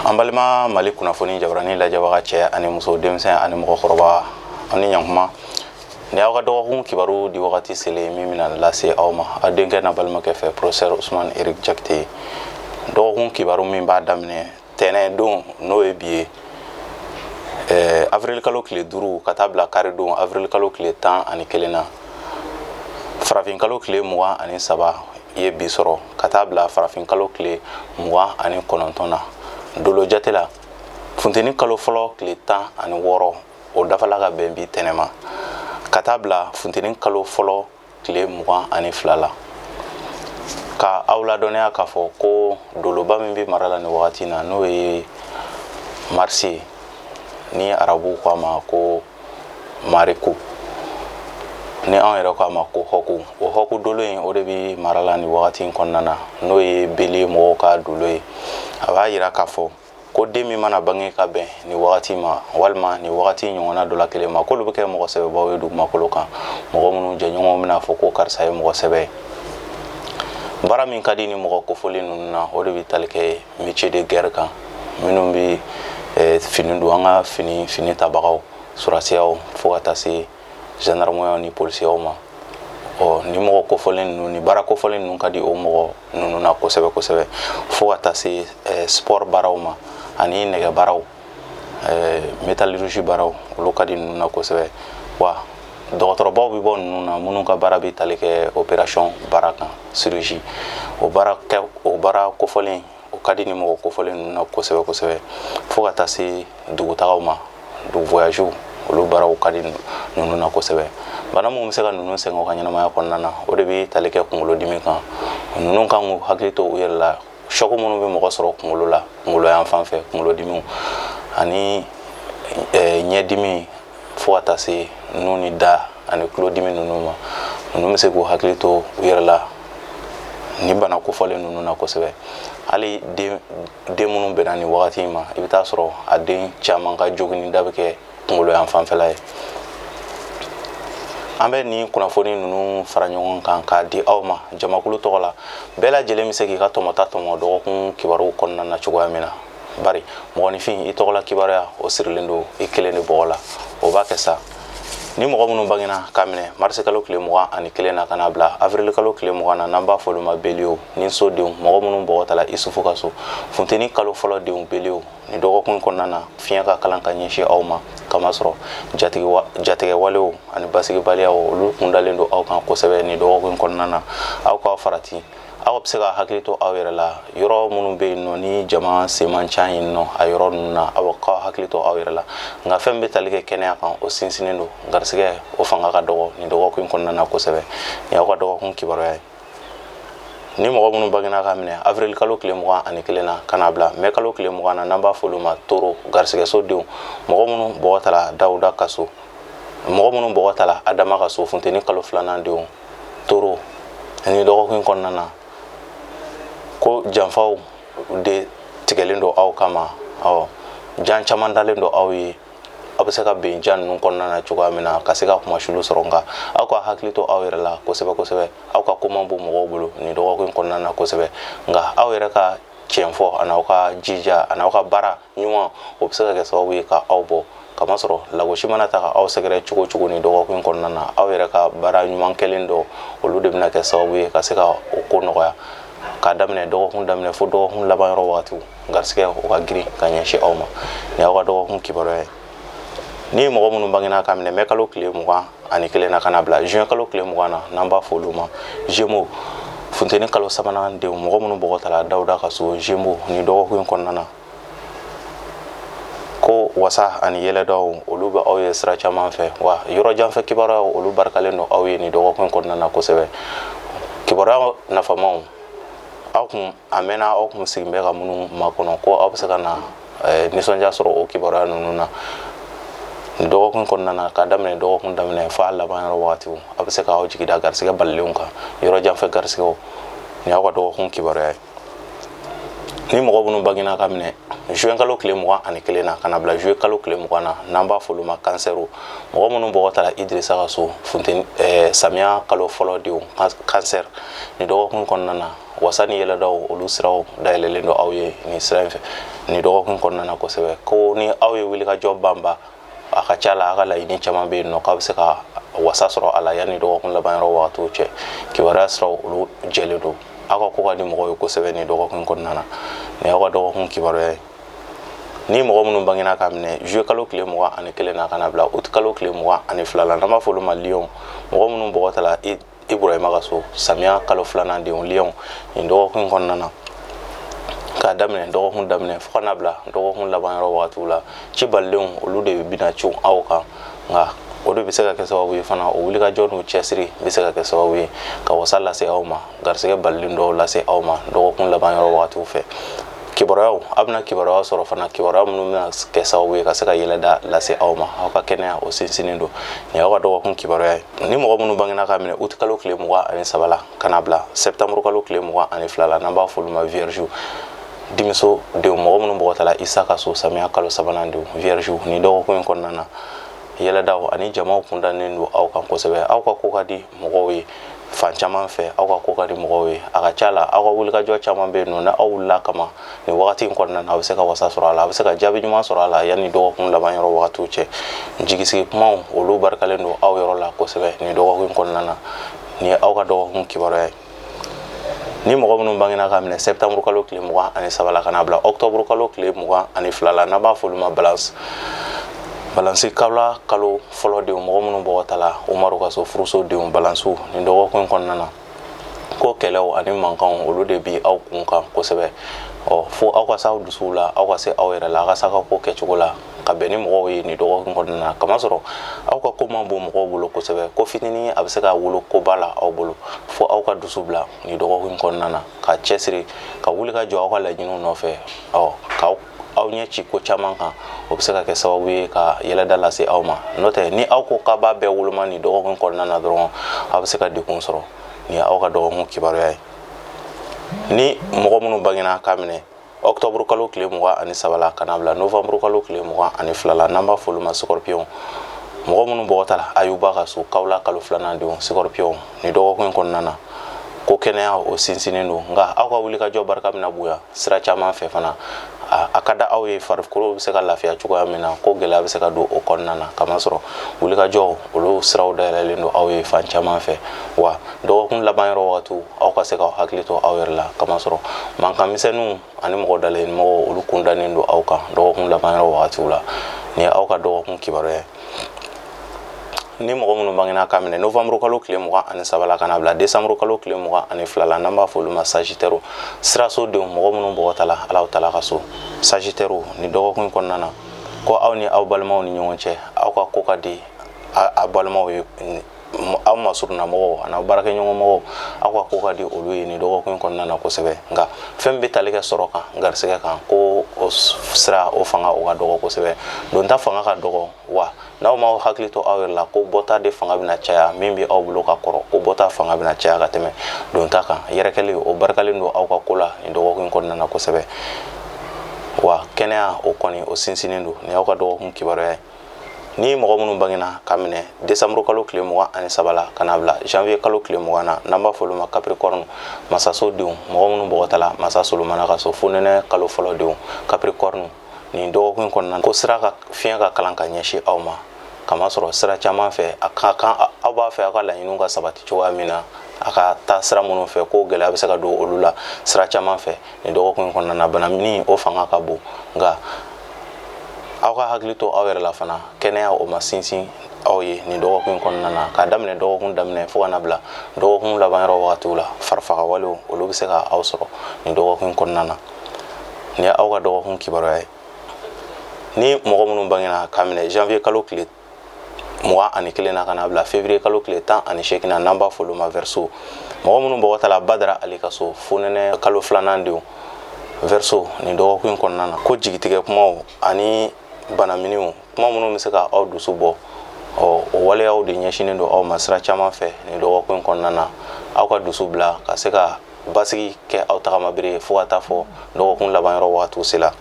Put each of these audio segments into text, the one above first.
An balima Mali kunnafoni jabarani lajɛbaga, cɛ ani muso, denmisɛn ani mɔgɔkɔrɔba, aw ni ɲankuma. Ni aw ka dɔgɔkun kibaru di wagati selen min bɛna lase aw ma, aw denkɛ n'a balimakɛ fɛ, professeur Usumani Eric Jakite. Dɔgɔkun kibaru min b'a daminɛ tɛnɛ don, n'o ye bi ye, avril kalo tile 5, ka taa bila kari don, avril kalo tile 11 na. Farafin kalo tile 23 ye bi sɔrɔ, ka taa bila farafin kalo tile 29 na. Dolo jate la, funteni kalo fɔlɔ tile 16, o dafala ka bɛn bi tɛnɛ ma, ka taa bila funteni kalo fɔlɔ tile 22 la. Ka aw ladɔnniya k'a fɔ ko doloba min bɛ mara la nin wagati na, n'o ye marisi ye, ni arabuw ko a ma ko mariku, ni anw yɛrɛ ko a ma ko hɔku, o hɔku dolo in, o de bɛ mara la nin wagati in kɔnɔna na, n'o ye bélier mɔgɔw ka dolo ye. A b'a yira k'a fɔ ko den min mana bange ka bɛn nin wagati ma, walima nin wagati ɲɔgɔnna dɔ la kelen ma, k'olu bɛ kɛ mɔgɔ sɛbɛbaw ye dugumakolo kan, mɔgɔ minnu jɛɲɔgɔnw bɛna fɔ ko karisa ye mɔgɔ sɛbɛ ye. Baara min ka di ni mɔgɔ kofɔlen ninnu na, o de bɛ tali kɛ métier de guerre kan, minnu bɛ fini don, an ka fini tabagaw, sɔrɔdasiyaw, fo ka taa se gendarmeyaw ni polisiyaw ma. Ɔ, ni mɔgɔ kofɔlen ninnu, ni baara kofɔlen ninnu ka di o mɔgɔ ninnu na kosɛbɛ kosɛbɛ, fo ka taa se sport baaraw ma ani nɛgɛ baaraw, métallurgie baaraw, olu ka di ninnu na kosɛbɛ. Wa dɔgɔtɔrɔbaw bɛ bɔ ninnu na, minnu ka baara bɛ tali kɛ opération baara kan, chirurgie, o baara kɛ, o baara kofɔlen, o ka di ni mɔgɔ kofɔlen ninnu na kosɛbɛ kosɛbɛ, fo ka taa se dugutagaw ma, dugu voyage, olu baaraw ka di ninnu na kosɛbɛ. Bana minnu bɛ se ka ninnu sɛgɛn u ka ɲɛnamaya kɔnɔna na, o de bɛ tali kɛ kunkolodimi kan. Ninnu kan k'u hakili to u yɛrɛ la, choc minnu bɛ mɔgɔ sɔrɔ kunkolo la, kunkolo yan fan fɛ, kunkolodimiw ani ɲɛdimi, fo ka taa se nun ni da ani tulodimi ninnu ma. Ninnu bɛ se k'u hakili to u yɛrɛ la ni bana kofɔlen ninnu na kosɛbɛ. Hali den minnu bɛnna nin wagati in ma, i bɛ taa sɔrɔ a den caman ka jogini da bɛ kɛ kunkolo yan fanfɛla ye. An bɛ nin kunnafoni ninnu fara ɲɔgɔn kan k'a di aw ma jamakulu tɔgɔ la. Bɛɛ lajɛlen bɛ se k'i ka tɔmɔta tɔmɔ dɔgɔkun kibaruw kɔnɔna na cogoya min na, bari mɔgɔninfin, i tɔgɔla kibaruya, o sirilen don i kelen de bɔgɔ la. O b'a kɛ sa, ni mɔgɔ minnu bangena k'a minɛ marisi kalo tile 21 na ka n'a bila avril kalo tile 20 na, n'an b'a fɔ olu ma bélier ni sodenw, mɔgɔ minnu bɔgɔ tala Isufu ka so, funteni kalo fɔlɔ denw, bélier, ni dɔgɔkun kɔnɔna na, fiɲɛ ka kalan ka ɲɛsin aw ma, kamasɔrɔ jatigɛ walew ani basigibaliyaw, olu kundalen don aw kan kosɛbɛ ni dɔgɔkun kɔnɔna na. Aw k'aw farati, aw bɛ se ka hakili to aw yɛrɛ la yɔrɔ minnu bɛ yen nɔ, ni jama sen man ca yen nɔ, a yɔrɔ ninnu na, aw k'aw hakili to aw yɛrɛ la. Nka fɛn bɛ tali kɛ kɛnɛya kan, o sinsinnen don, garisigɛ o fanga ka dɔgɔ nin dɔgɔkun kɔnɔna na kosɛbɛ. Nin y'aw ka dɔgɔkun kibaruya ye. Ni mɔgɔ minnu bangena ka minɛ avril kalo tile 21 na ka n'a bila mɛ kalo tile 20 na, n'an b'a fɔ olu ma taureau, garisigɛso denw, mɔgɔ minnu bɔgɔ tala Dawuda ka so, mɔgɔ minnu bɔgɔ tala Adama ka so, funteni kalo filanan denw, taureau, ni dɔgɔkun kɔnɔna na, ko janfaw de tigɛlen don aw kama. Ɔ, jan caman dalen don aw ye, aw bɛ se ka ben jan ninnu kɔnɔna na cogoya min na ka se ka kumasulu sɔrɔ. Nka aw ka hakili to aw yɛrɛ la kosɛbɛ kosɛbɛ. Aw ka ko man bon mɔgɔw bolo nin dɔgɔkun kɔnɔna na kosɛbɛ, nka aw yɛrɛ ka tiɲɛ fɔ ani aw ka jija ani aw ka baara ɲuman, o bɛ se ka kɛ sababu ye ka aw bɔ, kamasɔrɔ lagosi mana ta ka aw sɛgɛrɛ cogo cogo nin dɔgɔkun kɔnɔna na, aw yɛrɛ ka baara ɲuman kɛlen dɔ, olu de bɛna kɛ sababu ye ka se ka o ko nɔgɔya. K'a daminɛ dɔgɔkun daminɛ fo dɔgɔkun laban yɔrɔ wagatiw, garisigɛ o ka girin ka ɲɛsin aw ma. Nin y'aw ka dɔgɔkun kibaruya ye. Ni mɔgɔ minnu bangena ka minɛ mɛ kalo tile 21 na ka na bila juin kalo tile 20 na, n'an b'a fɔ olu ma gémeaux, funteni kalo sabanan denw, mɔgɔ minnu bɔgɔ tala Dawuda ka so, gémeaux, ni dɔgɔkun in kɔnɔna na, ko wasa ani yɛlɛdaw, olu bɛ aw ye sira caman fɛ. Wa yɔrɔ janfɛ kibaruyaw, olu barikalen don aw ye nin dɔgɔkun kɔnɔna na kosɛbɛ. Kibaruya nafamaw, aw kun a mɛnna, aw kun sigin bɛ ka minnu makɔnɔ, ko aw bɛ se ka na nisɔndiya sɔrɔ o kibaruya ninnu na nin dɔgɔkun kɔnɔna na. K'a daminɛ dɔgɔkun daminɛ fo a laban yɔrɔ wagatiw, aw bɛ se k'aw jigi da garisigɛ balilenw kan, yɔrɔ janfɛ garisigɛw. Nin y'aw ka dɔgɔkun kibaruya ye. Ni mɔgɔ minnu bangena ka minɛ Juin kalo tile 21 na ka na bila juillet kalo tile 20 na, n'an b'a fɔ olu ma kansɛriw, mɔgɔ minnu bɔgɔ tara Idirisa ka so funteni samiya kalo fɔlɔ denw kansɛri, nin dɔgɔkun kɔnɔna na, wasa ni yɛlɛdaw olu siraw dayɛlɛlen don aw ye nin sira in fɛ nin dɔgɔkun kɔnɔna na kosɛbɛ. Ko ni aw ye wulikajɔ banba, a ka ca la, a ka laɲini caman bɛ yen nɔ k'a bɛ se ka wasa sɔrɔ a la yanni dɔgɔkun laban yɔrɔ wagatiw cɛ. Kibaruya siraw olu jɛlen don. Aw ka ko ka di mɔgɔw ye kosɛbɛ nin dɔgɔkun kɔnɔna na. Nin y'aw ka dɔgɔkun kibaruya ye. Ni mɔgɔ minnu bangena ka minɛ juillet kalo tile 21 na ka na bila août kalo tile 22 la, n'an b'a fɔ olu ma lion, mɔgɔ minnu bɔgɔ tala Iburahima ka so samiya kalo filanan denw lion, nin dɔgɔkun kɔnɔna na, k'a daminɛ dɔgɔkun daminɛ fo ka na bila dɔgɔkun laban yɔrɔ wagatiw la, ci balilenw olu de bɛna cun aw kan. Nka o de bɛ se ka kɛ sababu ye fana, o wulikajɔ n'o cɛsiri bɛ se ka kɛ sababu ye ka wasa lase aw ma, garisɛgɛ balilen dɔw lase aw ma dɔgɔkun laban yɔrɔ wagatiw fɛ. Kibaruyaw, aw bɛna kibaruya sɔrɔ fana, kibaruya minnu bɛna kɛ sababu ye ka se ka yɛlɛda lase aw ma. Aw ka kɛnɛya o sinsinnen don. Nin y'aw ka dɔgɔkun kibaruya ye. Ni mɔgɔ minnu bangena ka minɛ août kalo tile 23 la ka na bila septembre kalo tile 22 la, n'an b'a fɔ olu ma vierge, dimiso denw, mɔgɔ minnu bɔgɔ tala Isa ka so samiya kalo sabanan denw vierge, nin dɔgɔkun in kɔnɔna na, yɛlɛdaw ani jamaw kundannen don aw kan kosɛbɛ. Aw ka ko ka di mɔgɔw ye fan caman fɛ, aw ka ko ka di mɔgɔw ye. A ka ca la, aw ka wulikajɔ caman bɛ yen nɔ, n'aw wulila kama nin wagati in kɔnɔna na, a bɛ se ka wasa sɔrɔ a la, a bɛ se ka jaabi ɲuman sɔrɔ a la yanni dɔgɔkun laban yɔrɔ wagatiw cɛ. Jigisigi kumaw olu barikalen don aw yɔrɔ la kosɛbɛ nin dɔgɔkun in kɔnɔna na. Nin ye aw ka dɔgɔkun kibaruya ye. Ni mɔgɔ minnu bangena ka minɛ septembre kalo tile 23 la ka na bila octobre kalo tile 22 la, n'an b'a fɔ olu ma balance, balance kalo kalo fɔlɔ denw, mɔgɔ minnu bɔgɔ tala Umaru ka so furuso denw balance, nin dɔgɔkun in kɔnɔna na, ko kɛlɛw ani mankanw olu de bi aw kun kan kosɛbɛ. Ɔ fo aw ka s'aw dusuw la, aw ka se aw yɛrɛ la, aw ka s'aw ka ko kɛcogo la ka bɛn ni mɔgɔw ye nin dɔgɔkun kɔnɔna na, kamasɔrɔ aw ka ko man bon mɔgɔw bolo kosɛbɛ. Ko fitinin a bɛ se ka wolo koba la aw bolo. Fo aw ka dusu bila nin dɔgɔkun kɔnɔna na, ka cɛsiri, ka wuli ka jɔ aw ka laɲiniw nɔfɛ, ɔ k'aw aw ɲɛ ci ko caman kan. O bɛ se ka kɛ sababu ye ka yɛlɛda lase aw ma. N'o tɛ, ni aw ko k'a b'a bɛɛ woloma nin dɔgɔkun kɔnɔna na dɔrɔn, aw bɛ se ka degun sɔrɔ. Nin ye aw ka dɔgɔkun kibaruya ye. Ni mɔgɔ minnu bangena k'a minɛ octobre kalo tile 23 la ka na bila novembre kalo tile 22 la, n'an b'a fɔ olu ma scorpion, mɔgɔ minnu bɔgɔ tala Ayuba ka so kawula kalo filanan denw scorpion, nin dɔgɔkun in kɔnɔna na, ko kɛnɛya o sinsinnen don. Nka aw ka wulikajɔ barika bɛna bonya sira caman fɛ fana. A ka da aw ye, farikolo bɛ se ka lafiya cogoya min na, ko gɛlɛya bɛ se ka don o kɔnɔna na, kamasɔrɔ wulikajɔ olu siraw dayɛlɛlen don aw ye fan caman fɛ. Wa dɔgɔkun laban yɔrɔ wagatiw, aw ka se k'aw hakili to aw yɛrɛ la, kamasɔrɔ mankan misɛnninw ani mɔgɔ dalen mɔgɔw olu kun dannen don aw kan dɔgɔkun laban yɔrɔ wagatiw la. Nin ye aw ka dɔgɔkun kibaruya ye. Ni mɔgɔ minnu bangena ka minɛ novembre kalo tile 23 la ka na bila décembre kalo tile 22 la, n'an b'a fɔ olu ma sagittaire, siraso denw, mɔgɔ minnu bɔgɔ tala Alahu taala ka so sagittaire, ni dɔgɔkun kɔnɔna na, ko aw ni aw balimaw ni ɲɔgɔn cɛ, aw ka ko ka di a balimaw ye, aw masurunna mɔgɔw ani aw baarakɛɲɔgɔn mɔgɔw, aw ka ko ka di olu ye nin dɔgɔkun kɔnɔna na kosɛbɛ. Nka fɛn bɛ tali kɛ sɔrɔ kan, garisɛgɛ kan, ko o sira o fanga o ka dɔgɔ kosɛbɛ, donta fanga ka dɔgɔ. Wa n'aw m'aw hakili to aw yɛrɛ la, ko bɔta de fanga bɛna caya min bɛ aw bolo ka kɔrɔ, ko bɔta fanga bɛna caya ka tɛmɛ donta kan. Yɛrɛkɛli o barikalen don aw ka ko la nin dɔgɔkun kɔnɔna na kosɛbɛ. Wa kɛnɛya o kɔni o sinsinnen don. Nin y'aw ka dɔgɔkun kibaruya ye. Ni mɔgɔ minnu bangena ka minɛ décembre kalo tile 23 la ka na bila janvier kalo tile 20 na, n'an b'a fɔ olu ma capricorne, masaso denw, mɔgɔ minnu bɔgɔ tala masa Solomana ka so fonɛnɛ kalo fɔlɔ denw capricorne, nin dɔgɔkun kɔnɔna, ko sira ka fiɲɛ ka kalan ka ɲɛsin aw ma, kamasɔrɔ sira caman fɛ a ka kan aw b'a fɛ aw ka laɲiniw ka sabati cogoya min na, a ka taa sira minnu fɛ, ko gɛlɛya bɛ se ka don olu la sira caman fɛ nin dɔgɔkun in kɔnɔna na. Banamini o fanga ka bon, nka aw ka hakili to aw yɛrɛ la fana. Kɛnɛya o ma sinsin aw ye nin dɔgɔkun in kɔnɔna na. K'a daminɛ dɔgɔkun daminɛ fo ka na bila dɔgɔkun laban yɔrɔ wagatiw la, farifaga walew olu bɛ se ka aw sɔrɔ nin dɔgɔkun in kɔnɔna na. Nin ye aw ka dɔgɔkun kibaruya ye. Ni mɔgɔ minnu bangena k'a minɛ janvier kalo tile 21 na ka na bila février kalo tile 18 na, n'an b'a fɔ olu ma verseau, mɔgɔ minnu bɔgɔ tala Badara Ali ka so fonɛnɛ kalo filanan denw verseau, nin dɔgɔkun in kɔnɔna na, ko jigitigɛ kumaw ani banaminiw, kuma minnu bɛ se ka aw dusu bɔ, ɔ o waleyaw de ɲɛsinnen don aw ma sira caman fɛ nin dɔgɔkun in kɔnɔna na. Aw ka dusu bila ka se ka basigi kɛ aw tagama bere ye fo ka taa fɔ dɔgɔkun laban yɔrɔ wagatiw sela.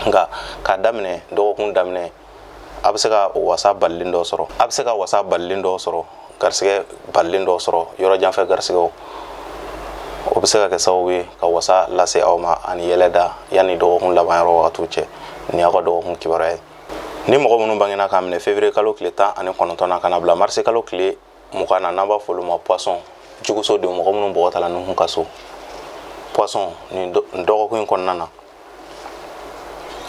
Nka k'a daminɛ dɔgɔkun daminɛ, a bɛ se ka wasa balilen dɔ sɔrɔ, a bɛ se ka wasa balilen dɔ sɔrɔ, garisɛgɛ balilen dɔ sɔrɔ, yɔrɔ janfɛ garisɛgɛw. O bɛ se ka kɛ sababu ye ka wasa lase aw ma ani yɛlɛda yanni dɔgɔkun laban yɔrɔ wagatiw cɛ. Nin y'aw ka dɔgɔkun kibaruya ye. Ni mɔgɔ minnu bangena k'a minɛ février kalo tile 19 na ka na bila marisi kalo tile 20 na, n'an b'a fɔ olu ma poisson, juguso denw, mɔgɔ minnu bɔgɔ tala nuhun ka so, poisson, nin dɔgɔkun in kɔnɔna na,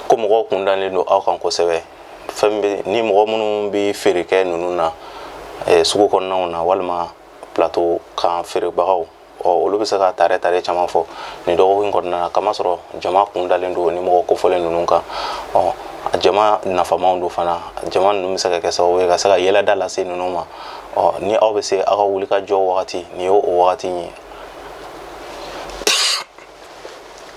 ko mɔgɔw kun dalen don aw kan kosɛbɛ. Fɛn bɛ ni mɔgɔ minnu bɛ feere kɛ ninnu na sugu kɔnɔnaw na walima plateau kan feerebagaw, ɔ olu bɛ se ka tare tare caman fɔ nin dɔgɔkun in kɔnɔna na, kamasɔrɔ jama kun dalen don ni mɔgɔ kofɔlen ninnu kan. Ɔ jama nafamaw don fana. Jama ninnu bɛ se ka kɛ sababu ye ka se ka yɛlɛda lase ninnu ma. Ɔ ni aw bɛ se aw ka wuli ka jɔ wagati, nin ye o wagati ye.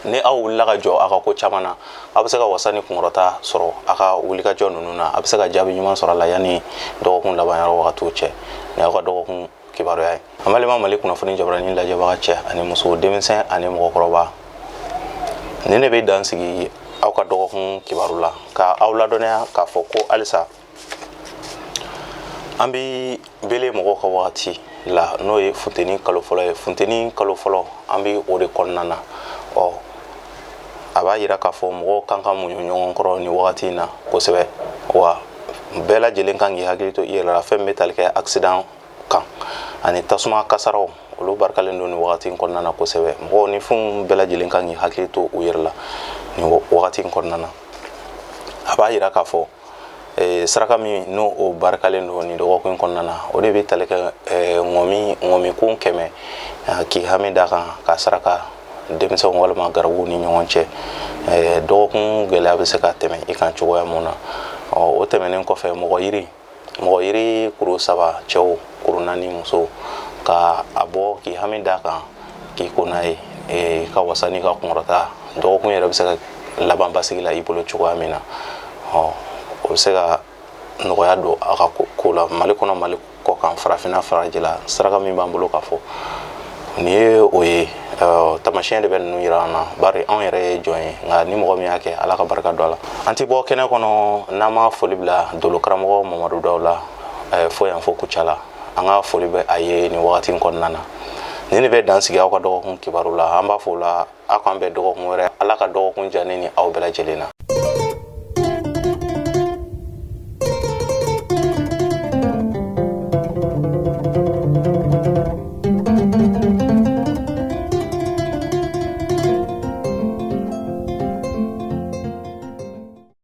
Ni aw wulila ka jɔ aw ka ko caman na, aw bɛ se ka wasa ni kunkɔrɔta sɔrɔ aw ka wulikajɔ ninnu na. A bɛ se ka jaabi ɲuman sɔrɔ a la yanni dɔgɔkun laban yɔrɔ wagatiw cɛ. Nin y'aw ka dɔgɔkun kibaruya ye. An balima Mali kunnafoni jabarani lajɛbaga cɛ ani muso, denmisɛn ani mɔgɔkɔrɔba, nin de bɛ dan sigi aw ka dɔgɔkun kibaru la, ka aw ladɔnniya k'a fɔ ko halisa an bɛ bele mɔgɔw ka wagati la, n'o ye funteni kalo fɔlɔ ye. Funteni kalo fɔlɔ, an bɛ o de kɔnɔna na. Ɔ a b'a yira k'a fɔ mɔgɔw kan ka muɲu ɲɔgɔn kɔrɔ nin wagati in na kosɛbɛ, wa bɛɛ lajɛlen kan k'i hakili to i yɛrɛ la fɛn min bɛ tali kɛ accident kan ani tasuma kasaraw. Olu barikalen don nin wagati in kɔnɔna na kosɛbɛ. Mɔgɔw ni fɛnw bɛɛ lajɛlen kan k'i hakili to u yɛrɛ la nin wagati in kɔnɔna na. A b'a yira k'a fɔ saraka min n'o o barikalen don nin dɔgɔkun in kɔnɔna na, o de bɛ tali kɛ ŋɔmi kun 100, k'i hami da kan ka saraka denmisɛnw walima garibuw ni ɲɔgɔn cɛ, dɔgɔkun gɛlɛya bɛ se ka tɛmɛ i kan cogoya mun na. Ɔ o tɛmɛnen kɔfɛ, mɔgɔ yiri kuru 3 cɛw, kuru 4 musow, ka a bɔ k'i hami da kan k'i ko n'a ye, ka wasa n'i ka kunkɔrɔta, dɔgɔkun yɛrɛ bɛ se ka laban basigi la i bolo cogoya min na. Ɔ o bɛ se ka nɔgɔya don a ka ko la Mali kɔnɔ, Mali kɔ kan, farafinna, farajɛla. Saraka min b'an bolo ka fɔ nin ye, o ye tamasiyɛn de bɛ ninnu yira an na, bari anw yɛrɛ ye jɔn ye. Nka ni mɔgɔ min y'a kɛ, Ala ka barika don a la. An ti bɔ kɛnɛ kɔnɔ n'an ma foli bila dolo karamɔgɔ Mamadu Daw la fo yan fo Kucala. An ka foli bɛ a ye nin wagati in kɔnɔna na. Nin de bɛ dan sigi aw ka dɔgɔkun kibaru la. An b'a fɔ o la, aw k'an bɛn dɔgɔkun wɛrɛ. Ala ka dɔgɔkun diya ne ni aw bɛɛ lajɛlen na.